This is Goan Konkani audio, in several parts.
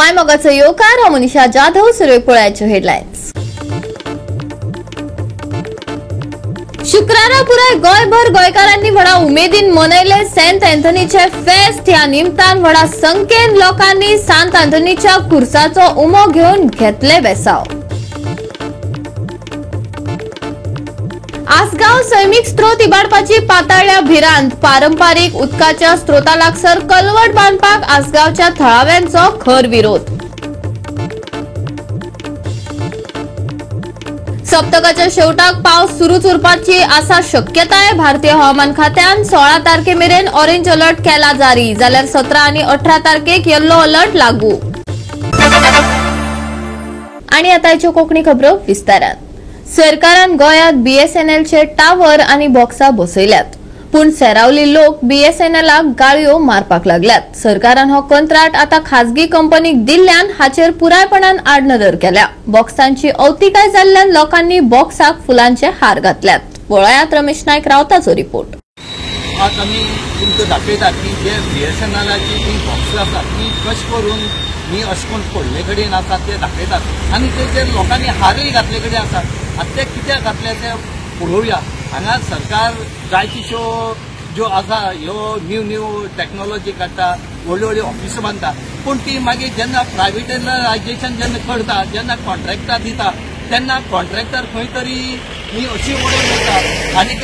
मायमोगाचो येवकार. हांव मनीषा जाधव. सुरवेक पळयाच्यो हेडलायन्स. शुक्रारा पुराय गोंयभर गोंयकारांनी व्हडा उमेदीन मनयले सेंट अँथनीचे फेस्त. ह्या निमतान व्हडा संख्येन लोकांनी सांत अँथनीच्या खुर्साचो उमो घेवन घेतले बेसाव. आसगांव सैमीक स्त्रोत इबाडपाची पाताळ्या भिरांत. पारंपारीक उदकाच्या स्त्रोता लागसर कलवट बांदपाक आसगांवच्या थळाव्यांचो खर विरोध. सप्तकाच्या शेवटाक पावस सुरूच उरपाची आसा शक्यताय. भारतीय हवामान खात्यान 16 तारखे मेरेन ऑरेंज अलर्ट केला जारी, जाल्यार 17 आनी 18 तारखेक येल्लो अलर्ट लागू. आनी आतांच्यो कोंकणी खबरो विस्तारान. सरकारान गोंयांत बीएसएनएलचे टावर आनी बॉक्सा बसयल्यात, पूण सेरावली लोक बीएसएनएलाक गाळयो मारपाक लागल्यात. सरकारान हो कंत्राट आतां खाजगी कंपनीक दिल्ल्यान हाचेर पुरायपणान आडनदर केल्या. बॉक्सांची अवतिकाय जाल्ल्यान लोकांनी बॉक्साक फुलांचे हार घातल्यात. पळयात रमेश नायक रावताचो रिपोर्ट. आज आमी तुमकां दाखयतात की जे बीएसएनएलाची जी बॉक्सां आसात ती कशें करून ही अशें करून पडले कडेन आसात ते दाखयतात आनी तेचेर लोकांनी हारय घातले कडेन आसात. आतां ते कित्याक घातले ते पळोवया. हांगा सरकार जायतीश्यो ज्यो आसा ह्यो न्यू न्यू टॅक्नोलॉजी काडटा, व्हडली व्हडली ऑफिसां बांदता, पूण ती मागीर जेन्ना प्रायवेटायजेशन जेन्ना करता, जेन्ना कॉन्ट्रॅक्टर दिता तेन्ना कॉन्ट्रॅक्टर खंय तरी ही अशी उडोवन वयता आनीक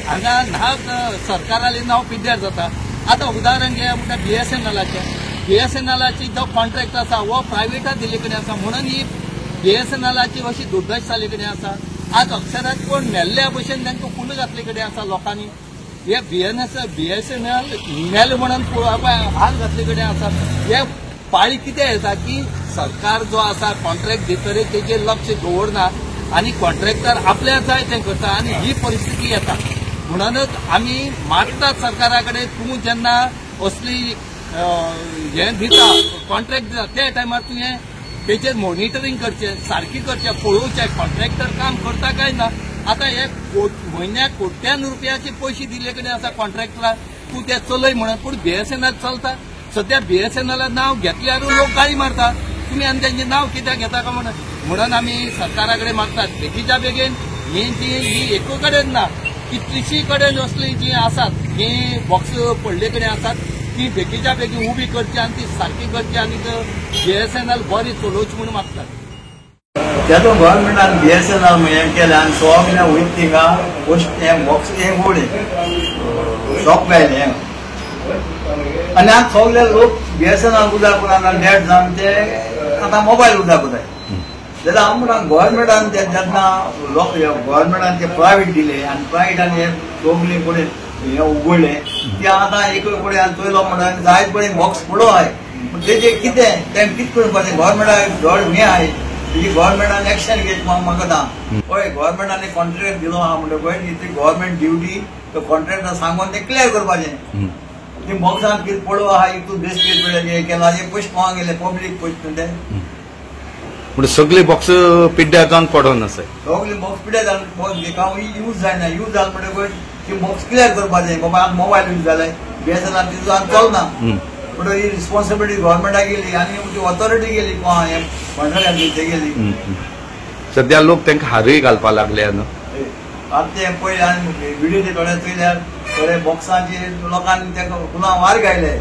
हांगा नाक सरकारालें नांव पिड्ड्यार जाता. आतां उदाहरण घे म्हणटा बीएसएनएलाचें. बीएसएनएलाची जो कॉन्ट्रॅक्ट आसा हो प्रायवेटा दिल्ले कडेन आसा, म्हणून ही बीएसएनएलाची अशी दुर्दशा जाल्ले कडेन आसा. आज अक्षरात कोण मेल्ल्या भशेन तांकां फुलां घातले कडेन आसा लोकांनी. हे बीएसएनएल मेले म्हणून हात घातले कडेन आसा. हे पाळी कितें येता की सरकार जो आसा कॉन्ट्रॅक्ट दितरे तेजेर लक्ष दवरना आनी कॉन्ट्रॅक्टर आपल्याक जाय तें करता आनी ही परिस्थिती येता. म्हणूनच आमी मागतात सरकारा कडेन, तूं जेन्ना असली हें दिता कॉन्ट्रॅक्ट दिता त्या टायमार तुवें तेचेर मॉनिटरींग करचें, सारकी करचें, पळोवचें कॉन्ट्रॅक्टर काम करता काय ना. आतां हे म्हयन्याक कोट्यान रुपयाचे पयशे दिल्ले कडेन आसा कॉन्ट्रॅक्टराक, तूं ते चलय म्हणून, पूण बीएसएनएल चलता. सद्या बीएसएनएला नांव घेतल्यारूय लोक गाळी मारता, तुमी आनी तेंचें नांव कित्याक घेता काय म्हणून. म्हणून आमी सरकारा कडेन मागतात बेगीच्या बेगीन ही जी ही एकू कडेन ना, कितलीशी कडेन असली जी आसात ही बॉक्स पडले कडेन आसात ती बेगीच्या बेगीन उबी करची आनी ती सारकी करची आनी बीएसएनएल बरी चलोवची म्हणून मागतात. तेतून गव्हर्मेंटान बीएसएनएल हें केलें आनी 6 म्हयने वयता थिंगा पोस्ट हें बॉक्स हें उडलें शॉप आयलें हें आनी आतां सगळे लोक बीएसएनएल उदक कोरना नेट जावन ते आतां मोबायल उदक कोताय. जाल्यार हांव म्हणटा गव्हर्मेंटान ते जेन्ना लोक गव्हर्मेंटान ते प्रायवेट दिले आनी प्रायवेटान हे सगळीं कडेन हें उगडलें ते आतां एक कडेन चोयलो म्हणटा जायत कडेन बॉक्स पडो आहाय, पूण तेजें कितें तें कितें करपाचें? गव्हर्मेंटाक धड हें आहाय तेजी गव्हर्मेंटान एक्शन घेत म्हाका. हय, गव्हर्मेंटान कॉन्ट्रॅक्ट दिलो आहा म्हणटकच ती गव्हर्मेंट ड्युटी तो कॉन्ट्रॅक्टर सांगून तें क्लियर करपाचें. ती बॉक्सान कितें पडो आहा इतून बेस्ट हें केलां हें पयशे कोणाक गेले पब्लीक पयशे ते. म्हणजे सगळे बॉक्स पिड्ड्यार जावन पडोन आसा, सगळे बॉक्स पिड्ड्यार जावन यूज जायना. यूज जालें म्हणटकच ती बॉक्स क्लियर करपाचें. बाबा आतां मोबायल यूज जाले बीएसएनएल तितून आतां चलना, म्हणटकच ही रिस्पॉन्सिबिलिटी गव्हर्मेंटाक गेली आनी ती ऑथॉरिटी गेली कोण हें कॉन्ट्रॅक्ट ते गेली. सद्या लोक तांकां हारूय घालपाक लागले न्हू. आतां ते पळयले आनी व्हिडियो ते थोडे चोयल्यार थोडे बॉक्सांचे लोकांनी तांकां फुलां वार घायले.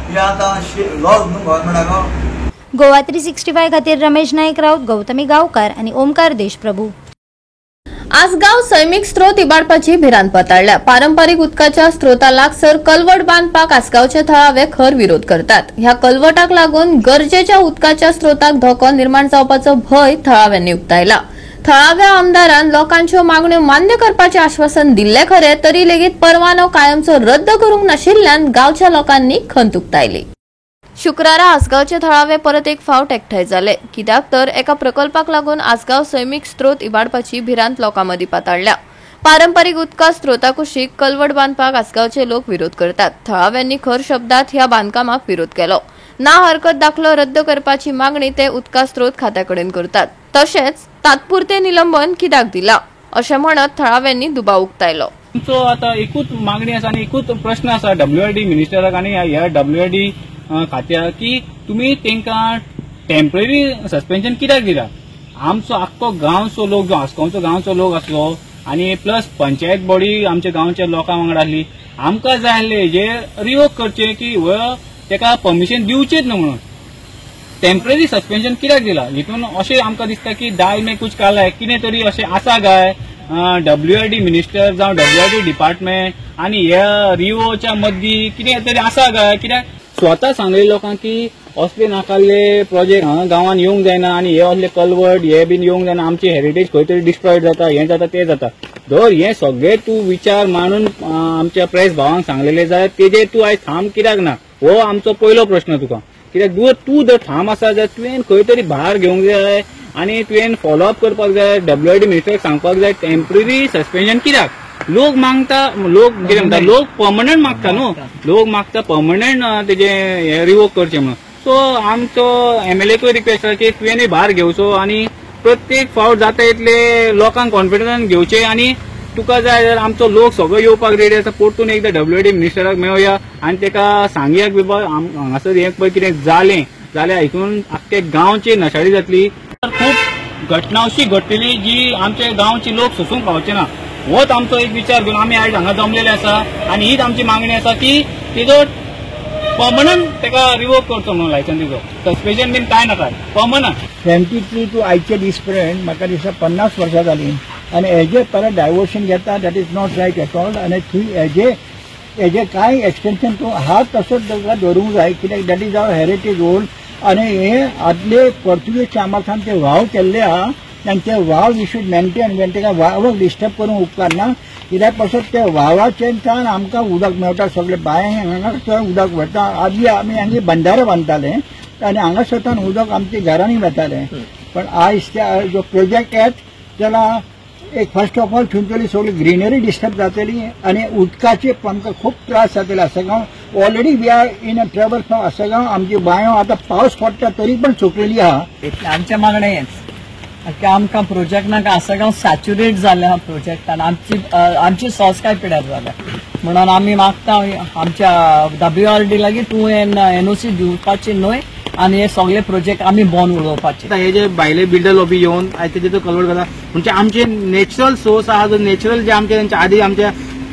हे आतां लॉस न्हू गव्हर्मेंटाक. गोवा 365 खातीर रमेश नायक राऊत, गौतमी गावकर आणि ओमकार देशप्रभू. आसगांव सैमीक स्त्रोत इबाडपाची भिरांत पाताळ्ळ्या. पारंपारीक उदकाच्या स्त्रोता लागसर कलवट बांदपाक आसगांवचे थळावे खर विरोध करतात. ह्या कलवटाक लागून गरजेच्या उदकाच्या स्त्रोताक धोको निर्माण जावपाचो भंय थळाव्यांनी उक्तायला. थळाव्या आमदारान लोकांच्यो मागण्यो मान्य करपाचें आश्वासन दिल्लें खरें, तरी लेगीत परवानो कायमचो रद्द करूंक नाशिल्ल्यान गांवच्या लोकांनी खंत उक्तायली. शुक्रारा आसगांवचे थळावे परत एक फावट एकठांय जाले, कित्याक तर एका प्रकल्पाक लागून आसगांव सैमीक स्त्रोत इबाडपाची भिरांत लोकां मदीं पाताळ्ळ्या. पारंपारीक उदका स्त्रोता कुशीक कलवट बांदपाक आसगांवचे लोक विरोध करतात. थळाव्यांनी खर शब्दात ह्या बांदकामाक विरोध केलो. ना हरकत दाखलो रद्द करपाची मागणी ते उदका स्त्रोत खात्या कडेन करतात. तशेंच तात्पुरते निलंबन कित्याक दिला अशें म्हणत थळाव्यांनी दुबाव उक्तायलो. आमचो आतां एकूच मागणी आसा आनी एकूच प्रश्न आसा डब्ल्यूआरडी मिनिस्टराक आनी ह्या डब्ल्यूआरडी खात्याक की तुमी तांकां टेम्पररी सस्पेन्शन कित्याक दिला? आमचो आख्खो गांवचो लोक जो आसगांवचो गांवचो लोक आसलो आनी प्लस पंचायत बॉडी आमच्या गांवच्या लोकां वांगडा आसली, आमकां जाय आसलें जे रिवोक करचें की तेका परमिशन दिवचेच न्हू म्हणून. टेम्पररी सस्पेन्शन कित्याक दिला हितून अशें आमकां दिसता की दाल में कुछ काला है, कितें तरी अशें आसा काय डब्ल्यूआरडी मिनिस्टर जावं डब्ल्यूआरडी डिपार्टमेंट आनी ह्या रिओच्या मदीं कितें तरी आसा काय? कित्याक स्वता सांगले लोकांक की असले नाकाल्ले प्रोजेक्ट हांगा गांवांत येवंक जायना आनी हे असले कलवर्ट हे बीन येवंक जायना, आमची हेरिटेज खंय तरी डिस्ट्रॉयड जाता, हें जाता तें जाता. जर हे सगळे तूं विचार मांडून आमच्या प्रेस भावांक सांगलेले जाल्यार तेजेर तूं आयज ठाम कित्याक ना? हो आमचो पयलो प्रश्न तुका. कित्याक तूं जर ठाम आसा जाल्यार तुवें खंय तरी भार घेवंक जाय आनी तुवें फॉलोअप करपाक जाय, डब्ल्यूआरडी मिनिस्टराक सांगपाक जाय टेम्पररी सस्पेन्शन कित्याक? लोक मागता, लोक कितें म्हणटा, लोक पर्मनंट मागता न्हू, लोक मागता पर्मनंट तेजें हें रिवोक करचें म्हणून. सो आमचो एमएलएकूय रिक्वेस्ट आसा की तुवेंय भार घेवचो आनी प्रत्येक फावट जाता इतले लोकांक कॉन्फिडन्सान घेवचें आनी तुका जाय जाल्यार आमचो लोक सगळो येवपाक रेडी आसा. परतून एकदां डब्ल्यूआरडी मिनिस्टराक मेळोया आनी तेका सांगया की बाबा हांगासर हें पळय कितें जालें जाल्यार हितून आख्खे गांवची नशाडी जातली. खूब घटना अशी घडटली जी आमचे गांवचे लोक सोसूंक पावचे ना. होच आमचो एक विचार घेवन आमी आयज हांगा जमलेले आसा आनी हीच आमची मागणी आसा की तेजो पर्मनंट तेका रिवोक करचो म्हणून लायसन्स तिजो सस्पेन्शन बीन कांय नाका, पर्मनंट. 73 टू आयचे दीस पर्यंत म्हाका दिसता 50 वर्सां जालीं आनी हेजे परत डायवर्शन घेता, that is not right at all. आनी थंय हेजे हेजे कांय एक्सटेन्शन तूं आहा तसोच ताका दवरूंक जाय, कित्याक that is our heritage old. आनी हे आदले पोर्तुगीज टायमार ते वाव केल्ले आहा, तांचे वाव we should maintain, ताका वावक डिस्टर्ब करूंक उपकारना, कित्याक पासत ते वावाचें आमकां उदक मेळटा, सगळे बांय हांगा उदक वता. आदी आमी हांगे बंधारे बांदताले आनी हांगा स्वतान उदक आमच्या घरांनी वतालें. पण आयज ते जो प्रोजेक्ट येत त्याला एक फर्स्ट ऑफ ऑल थंयतली सगळी ग्रिनरी डिस्टर्ब जातली आनी उदकाचे आमकां खूब त्रास जातले. Assagao already we are in a trouble from Assagao. आमची बांयो आतां पावस पडटा तरी पण सुकलेली आहा. आमचें मागणें हेंच की आमकां प्रोजेक्ट नाका. आसगांव सॅच्युरेट जाल्लें आहा प्रोजेक्टान, आमची आमची संस्काय पिड्यार जाल्या म्हणून आमी मागता आमच्या डब्ल्यूआरडी लागीं तूं एनओसी दिवपाची न्हय आनी हे सगळे प्रोजेक्ट आमी बंद उडोवपाचे. हे जे भायले बिल्डर लॉबी येवन आयज तेजे कलवट घाला म्हणजे आमचे नॅचरल सोर्स आहा, जो नॅचरल जे आमचे तेंच्या आदी आमच्या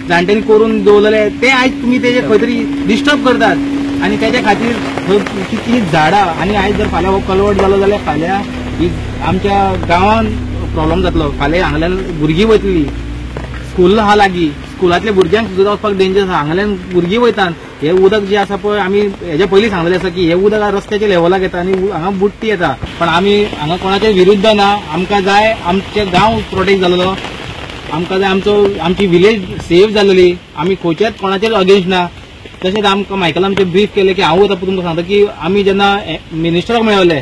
जाणट्यांनी करून दवरलेले ते आयज तुमी तेजे खंय तरी डिस्टर्ब करतात आनी तेच्या खातीर कितलीं झाडां आनी आयज जर फाल्यां हो कलवट जालो जाल्यार फाल्यां आमच्या गांवान प्रॉब्लम जातलो. फाल्यां हांगल्यान भुरगीं वयतली, स्कूल आहा लागीं, स्कुलांतल्या भुरग्यांक सुद्दां वचपाक डेंजर आसा. हांगल्यान भुरगीं वयतात, हे उदक जे आसा पळय आमी हेज्या पयलीं सांगलेलें आसा की हे उदक रस्त्याच्या लेवलाक येता आनी हांगा बुडटी येता. पण आमी हांगा कोणाच्या विरुद्ध ना, आमकां जाय आमचे गांव प्रोटेक्ट जालेलो, आमकां जाय आमचो आमची विलेज सेफ जालेली, आमी खंयच्याच कोणाचेच अगेन्स्ट ना. तशेंच आमकां मायकल आमचें ब्रीफ केलें की हांव आतां तुमकां सांगता की आमी जेन्ना मिनिस्टराक मेळवले,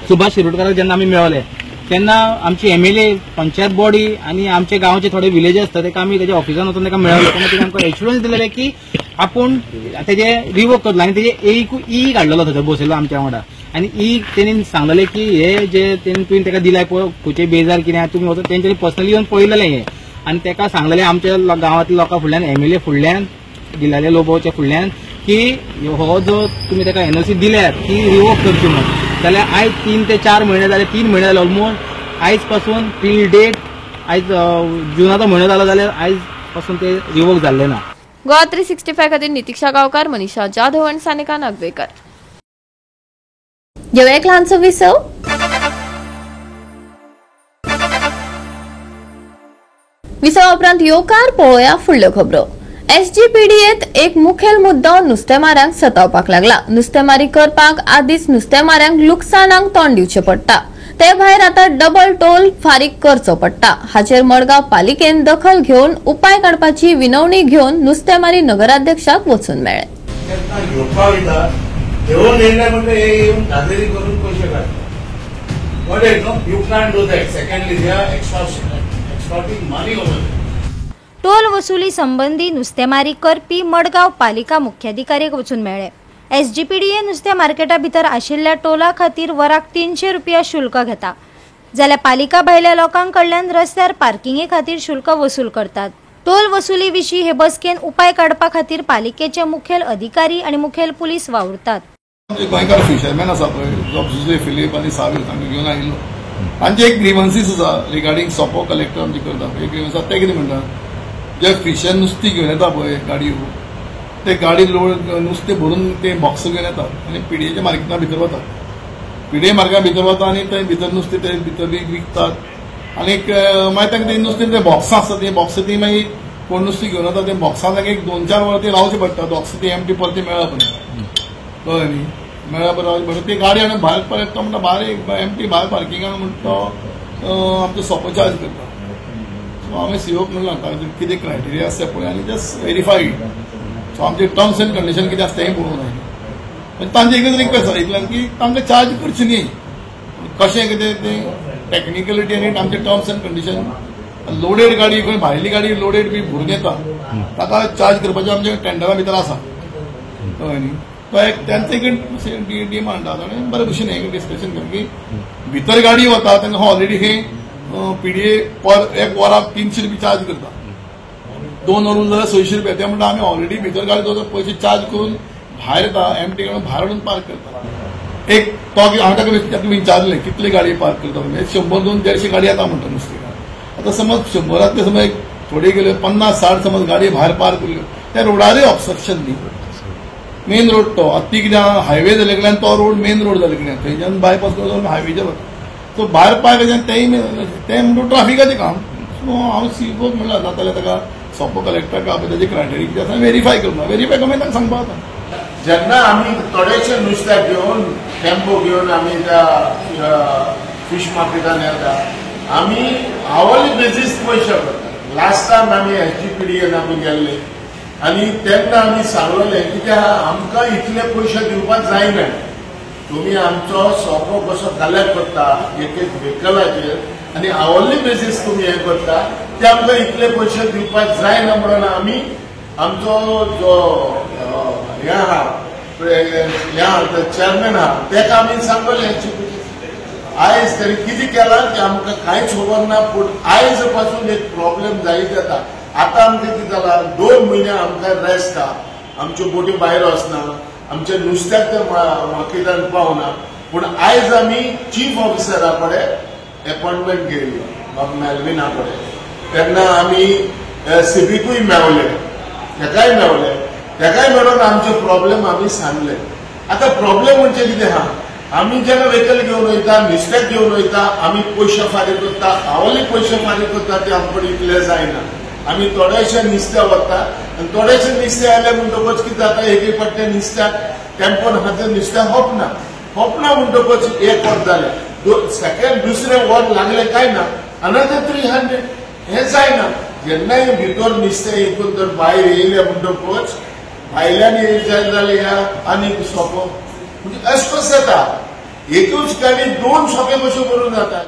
सुभाष शिरोडकाराक जेन्ना आमी मेळवले तेन्ना आमची एमएलए, पंचायत बॉडी आनी आमचे गांवचे थोडे विलेजर्स आसता तेका आमी तेज्या ऑफिसान वचून तेका मेळवले. तेन्ना तेणें आमकां एश्युरन्स दिलेले की आपूण तेजे रिवोक करतलो आनी तेजे एक ई काडलेलो थंय बसयलो आमच्या वांगडा आनी ई तेणी सांगलेले की हे जे तेणी तुवें तेका दिलाय पळय खंयचे बेजार कितें तुमी वचून तेंच्यांनी पर्सनली येवन पळयलेलें हें आनी तेका सांगलेलें आमच्या गांवांतल्या लोकां फुडल्यान, एमएलए फुडल्यान, दिलाले लोबोच्या फुडल्यान की हो जो तुमी तेका एनओसी दिल्यात ती रिवोक करची म्हणून. जाल्यार आयज 3 ते 4 म्हयने जाले, 3 म्हयने जाले ऑलमोस्ट आयज पासून टील डेट आयज जुनाचो म्हयनो जालो जाल्यार आयज पासून ते रिवोक जाल्ले ना. गोवा 365 खातीर नितिक्षा गांवकार, मनीषा जाधव आनी सानिका नागवेकर. घेवया एक ल्हानसो विसव. विसवा उपरांत येवकार पळोवया फुडल्यो खबरो. एसजीपीडीएत एक मुखेल मुद्दो नुस्तेमाऱ्यांक सतावपाक लागला. नुस्तेमारी करपाक आदीच नुस्तेमाऱ्यांक लुकसाणांक तोंड दिवचें पडटा, ते भायर आतां डबल टोल फारीक करचो पडटा. हाचेर मडगांव पालिकेन दखल घेवन उपाय काडपाची विनवणी घेवन नुस्तेमारी नगराध्यक्षाक वचून मेळ्ळे. टोल वसुली संबंधी नुस्तेमारी करपी मडगांव पालिका मुख्याधिकाऱ्याक वचून मेळ्ळे. एसजीपीडीए नुस्तें मार्केटा भितर आशिल्ल्या टोला खातीर वराक 300 रुपया शुल्क घेता, जाल्यार पालिका भायल्या लोकां कडल्यान रस्त्यार पार्किंगे खातीर शुल्क वसूल करतात. टोल वसुली विशीं हे बसकेन उपाय काडपा खातीर पालिकेचे मुखेल अधिकारी आनी मुखेल पुलीस वावुरतात. गोंयकार फिशरमॅन आसा पळय, जो जुजे फिलीप आनी सावील तांकां घेवन आयिल्लो, तांचे एक ग्रिवन्सीस आसा रिगार्डींग सोपो कलेक्टर आमचे करता. एक ग्रिवन्स आसा, ते कितें म्हणटा, जे फिशर नुस्तीं घेवन येता पळय गाडयो, ते गाडी लोड नुस्तें भरून ते बॉक्स घेवन येता आनी पीडीएच्या मार्केटा भितर वता, पीडीए मार्केटा भितर वता आनी ते भितर नुस्तें ते भितर विकतात. आनीक मागीर तांकां ते नुस्तें ते बॉक्सां आसता, ते बॉक्स ती मागीर कोण नुस्तें घेवन वता ते बॉक्सां तांकां एक 2-4 वरां ती रावचें पडटा, बॉक्स ती एमटी परती मेळप न्ही, कळ्ळें न्ही, मेळप रावचें पडटा. ती गाडी हाडून भायर परत तो म्हणटा भायर एक एमटी भायर पार्किंगान म्हणटा तो आमचो सोपो चार्ज करता. सो हांवें सीओक म्हणलां ताजेर कितें क्रायटेरिया आसा पळय आनी जस्ट वेरीफाय. सो आमचे टर्म्स एंड कंडिशन कितें आसा तेंय पळोवंक जाय. तांचे एकच रिक्वेस्ट आसा इतल्यान की तांकां चार्ज करची न्ही, कशें कितें तें टॅक्निकलिटी आनी आमचे टर्म्स एंड कंडिशन. लोडेड गाडी खंय भायली गाडी लोडेड बी भरून येता ताका चार्ज करपाचें आमच्या टेंडरा भितर आसा, कळ्ळें न्ही. तो एक तांचे एक डिमांड आसा आनी बरे भशेन हें डिस्कशन करून की भितर गाडी वता तांकां ऑलरेडी हे पीडीए पर एक वराक 300 रुपया चार्ज करता, 2 वर उरले जाल्यार 600 रुपया. ते म्हणटा आमी ऑलरेडी भितर गाडी वता पयशे चार्ज करून भायर येता, एमटी काडून भायर हाडून पार्क करता. एक तो हांवें ताका विचारलें कितली गाडी पार्क करता, म्हणजे 100-200-150 गाडी येता म्हणटा नुस्तें. आतां समज 100 समज एक थोडी गेल्यो 50-60 समज गाडी भायर पार्क केल्यो, त्या रोडारय ऑब्स्ट्रक्शन न्ही, मेन रोड तो. आतां ती कितें हायवे जाले कडल्यान तो रोड मेन रोड जाले कडल्यान थंयच्यान बायपास करून हायवेचेर वता, सो भायर पार्क जाल्यार तेंय तें म्हणटा ट्राफिकाचें काम. सो हांव सीओक म्हणलां जाता जाल्यार ताका सोपो कलेक्टराक आपय ताजे क्रायटेरिया कितें आसा वेरीफाय करता, वेरीफाय करून तांकां सांगपा जाता. जेन्ना आमी थोडेशे नुस्त्याक घेवन टेम्पो घेवन आमी त्या फीश मार्केटान येता, आमी आवरली बेजीस पयशे करता. लास्ट टायम आमी एसजीपीडीएन आमी गेल्ले आनी तेन्ना आमी सांगलेले कित्याक आमकां इतले पयशे दिवपाक जायना, तुमी आमचो सोपो कसो कलेक्ट करता एक एक व्हेकलाचेर आनी आवरली बेजीस तुमी हें करता, ते आमकां इतले पयशे दिवपाक जायना म्हणून आमी आमचो जो हे आहा हे आहा चेअरमॅन आहा तेका आमी सांगलें. आयज तरी कितें केलां तें आमकां कांयच खबर ना, पूण आयज पासून एक प्रॉब्लेम जायत येता. आतां आमकां कितें जालां, 2 म्हयने आमकां रेस्ट आहा, आमच्यो बोटी भायर वचना, आमच्या नुस्त्याक ते मार्केटान पावना. पूण आयज आमी चीफ ऑफिसरा कडेन एपॉयंटमेंट घेयल्लो बाब मेल्विना कडेन, तेन्ना आमी सिबीकूय मेवले, तेकाय मेवले, तेकाय मेळून आमचे प्रॉब्लेम आमी सांगले. आतां प्रॉब्लेम म्हणजे कितें आहा, आमी जेन्ना व्हेकल घेवन वयता, नुस्त्याक घेवन वयता, आमी पयशे फारीक करता, आवली पयशे फारीक करता, ते आमकां इतले जायना. आमी थोडेशे नुस्त्या वता आनी थोडेशे नुस्तें आयले म्हणटकच कितें जाता, एक एक फावट तें नुस्त्याक टेम्पोन आहा तें नुस्त्याक होपना, होपना म्हणटकच एक वर जालें, सेकेंड दुसरें वर लागलें काय ना अनदर 300 हें जायना. जेन्ना भितर नुस्तें हितून तर भायर येयलें म्हणटकच भायल्यान जाय जाल्यार ह्या आनीक सोंपो म्हणजे अशें कशें जाता, एकूच गाडी 2 सोपे कश्यो करून जाता.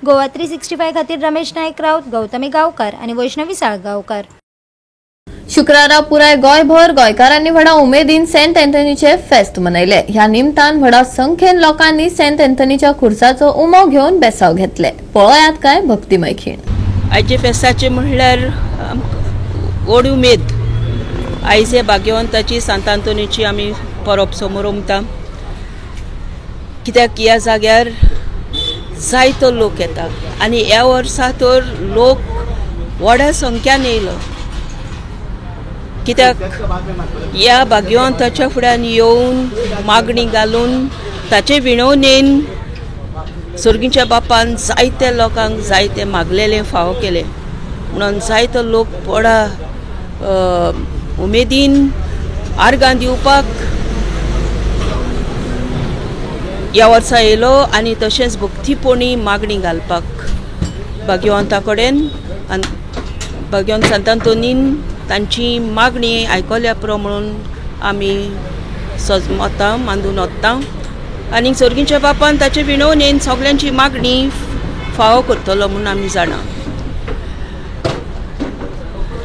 गोवा 365 खातीर रमेश नायक राऊत, गौतमी गांवकर आनी वैष्णवी साळगांवकर. शुक्रारा पुराय गोंयभर गोंयकारांनी व्हडा उमेदीन सेंट अँथनीचे फेस्त मनयले. ह्या निमतान व्हडा संख्येन लोकांनी सेंट अँथनीच्या खुर्साचो उमो घेवन बेसाव घेतले. पळयात काय भक्तिमय खीण. आयचे फेस्ताचे म्हणल्यार व्हड उमेद. आयज हे भाग्यवंताची सांत आंतोनीची आमी परब समोर उमता, कित्याक ह्या जाग्यार जायतो लोक येता आनी ह्या वर्सा तर लोक व्हडा संख्यान येयलो, कित्याक ह्या भाग्यवंताच्या फुड्यान येवन मागणी घालून ताचे विणवणेन सर्गीच्या बापान जायते लोकांक जायते मागलेले फावो केले म्हणून जायतो लोक व्हडा उमेदीन आर्गां दिवपाक ह्या वर्सा येयलो आनी तशेंच भक्तीपणी मागणी घालपाक भाग्यवंता कडेन आनी भाग्यवंत सांत आंतोनीन तांची मागणी आयकल्या पुरो म्हणून आमी सजमतां मांदून वता आनी सर्गीच्या बापान ताचे विणवणेन सगल्यांची मागणी फावो करतलो म्हणून आमी जाणा.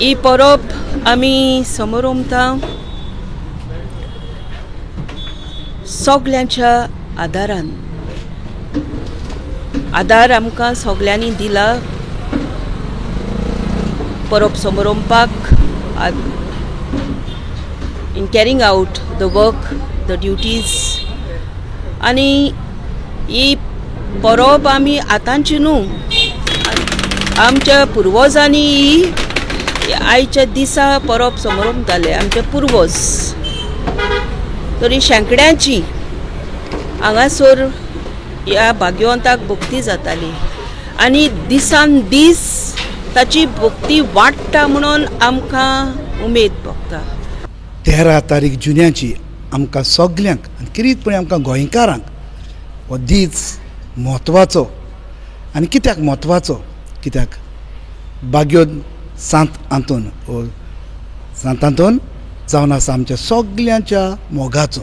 ही परब आमी समोर उमता सगल्यांच्या आदारान. आदार आमकां सगल्यांनी दिला परब समोरपाक, in carrying out the work, the duties. आनी ही परब आमी आतांची न्हू, आमच्या पुर्वजांनी ही आयच्या दिसा परब समरमताले आमचे पुर्वज. तरी शेंकड्यांची हांगासर ह्या भाग्यवंताक भक्ती जाताली आनी दिसान दीस ताची भक्ती वाडटा म्हणून आमकां उमेद भोगता. 13 तारीख जुन्याची आमकां सगल्यांक आनी किरीतपणी आमकां गोंयकारांक हो दीस म्हत्वाचो. आनी कित्याक म्हत्वाचो? कित्याक बाग्योत सांत आंतोन हो सांत आंतोन जावन आसा आमच्या सगल्यांच्या मोगाचो.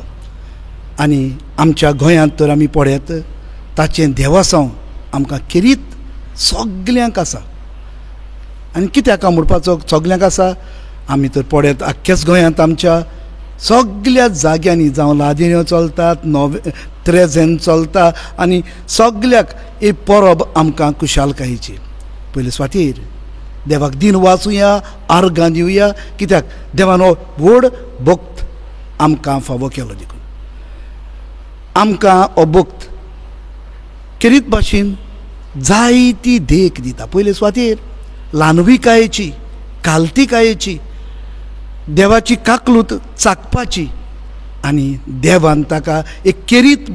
आनी आमच्या गोंयांत तर आमी पळयत ताचें देवासांव आमकां खेरीत सगल्यांक आसा. आनी कित्याक म्हणपाचो सगल्यांक आसा? आमी तर पळयत आख्ख्याच गोंयांत आमच्या सगल्या जाग्यांनी, जावं लादिन्यो चलतात, नोवे त्रेझेन चलता, आनी सगल्याक ही परब आमकां खुशालकायेची. पयले सुवातेर देवाक दिन वाचुया, आर्गां दिवया, कित्याक देवान हो व्हड भक्त आमकां फावो केलो देखून आमकां हो भक्त खेरीत भाशेन जायती देख दिता. पयले सुवातेर ल्हानविकायेची, कालतिकायेची, देवाची काकलूत चाकपाची, आनी देवान ताका एक खेरीत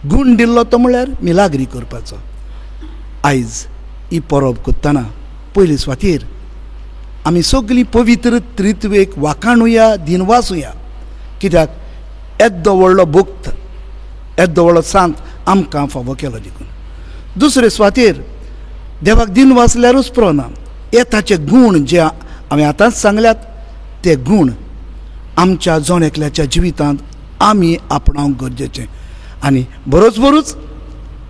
गूण दिल्लो तो म्हळ्यार मिलाग्री करपाचो. आयज ही परब करतना पयले सुवातेर आमी सगळीं पवित्र त्रित्वेक वाखाणुया, दिनवासुया, कित्याक येद्दो व्हडलो भक्त, येद्दो व्हडलो सांत आमकां फावो केलो देखून. दुसरे सुवातेर देवाक दिनवासल्यारूच पुरो ना, हे ताचे गूण जे हांवें आतांच सांगल्यात ते गूण आमच्या जण एकल्याच्या जिवितांत आमी आपणावंक गरजेचें. आनी बरोच बरोच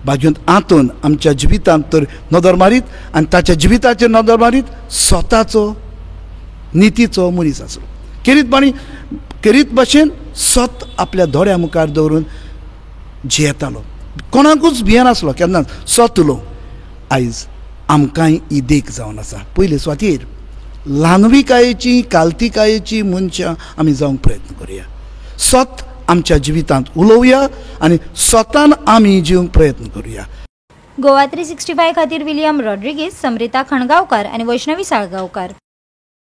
बाजून आंतोन आमच्या जिवितांत तर नदर मारीत आनी ताच्या जिविताचेर नदर मारीत स्वताचो नितीचो मनीस आसलो. खेरीतपणी खेरीत भाशेन सत आपल्या दोळ्या मुखार दवरून जियेतालो, कोणाकूच भियेनासलो केन्नाच, सत उलोवंक. आयज आमकांय ही देख जावन आसा. पयले सुवातेर ल्हानविकायेची, कालतिकायेची मनशां आमी जावंक प्रयत्न करुया, सत आमच्या जिवितांत उलोवया आनी स्वतान आमी जिवंक प्रयत्न करुया. गोवा 365 खातीर विलियम रॉड्रिगीज, समृता खणगांवकार आनी वैष्णवी साळगांवकार.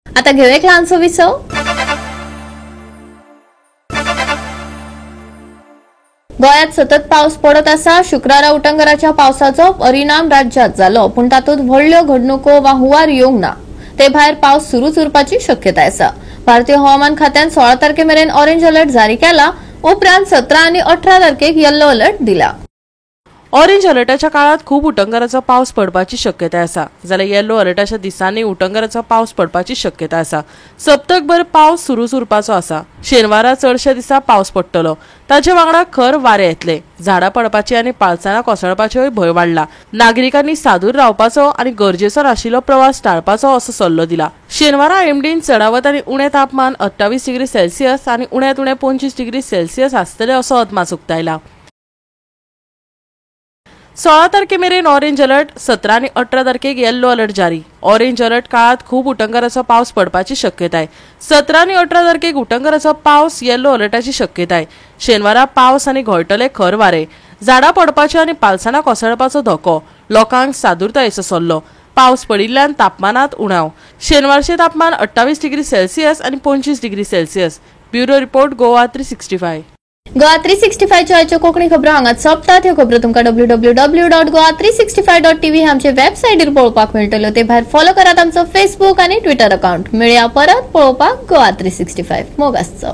आता घेऊ एक ल्हानसो विसव. गोंयांत सतत पावस पडत आसा. शुक्रारा उटंगराच्या पावसाचो परिणाम राज्यात जालो, पूण तातूंत व्हडल्यो घडणुको वा हुंवार येवंक ना. ते भायर पावस सुरूच उरपाची शक्यताय आसा. भारतीय हवामान खात्यान 16 तारखे मेरेन ऑरेंज अलर्ट जारी केला. उपरांत 17 आनी 18 तारखेक येल्लो अलर्ट दिला. ऑरेंज अलर्टाच्या काळात खूब उटंगराचो पावस पडपाची शक्यताय आसा, जाल्यार येल्लो अलर्टाच्या दिसांनी उटंगराचो पावस पडपाची शक्यता आसा. सप्तकभर पावस सुरूच उरपाचो आसा. शेनवारा चडश्या दिसा पावस पडटलो, ताचे वांगडा खर वारें येतले. झाडां पडपाची आनी पालसाणां कोसळपाचोय भंय वाडला. नागरिकांनी सादूर रावपाचो आनी गरजेचो नाशिल्लो प्रवास टाळपाचो असो सल्लो दिला. शेनवारा आयएमडीन चडावत आनी उणें तापमान 28 डिग्री सेल्सियस आनी उण्यांत उणें 25 डिग्री सेल्सियस आसतले असो अदमास उक्तायला. 16 तारखे मेरेन ऑरेंज अलर्ट, 17 आनी 18 तारखेक येल्लो अलर्ट जारी. ऑरेंज अलर्ट काळात खूब उटंगराचो पावस पडपाची शक्यताय. 17 आनी 18 तारखेक उटंगराचो पावस येल्लो अलर्टाची शक्यताय. शेनवारा पावस आनी घोळटले खर वारे, झाडां पडपाच्यो आनी पालसाणां कोसळपाचो धोको. लोकांक सादुरतायेचो सल्लो. पावस पडिल्ल्यान तापमानात उणाव. शेनवारचें तापमान 28 डिग्री सेल्सियस आनी 25 degree Celsius. Bureau report, Goa 365. Goa 365च्यो आयच्यो कोंकणी खबरो हांगाच सोंपतात. ह्यो खबरो तुमकां www.goa365.tv आमचे वेबसायटीर पळोवपाक मेळटल्यो. ते भायर फॉलो करात आमचो फेसबूक आनी ट्विटर अकाउंट. मेळया परत पळोवपाक गोवा 365. मोग आसचो.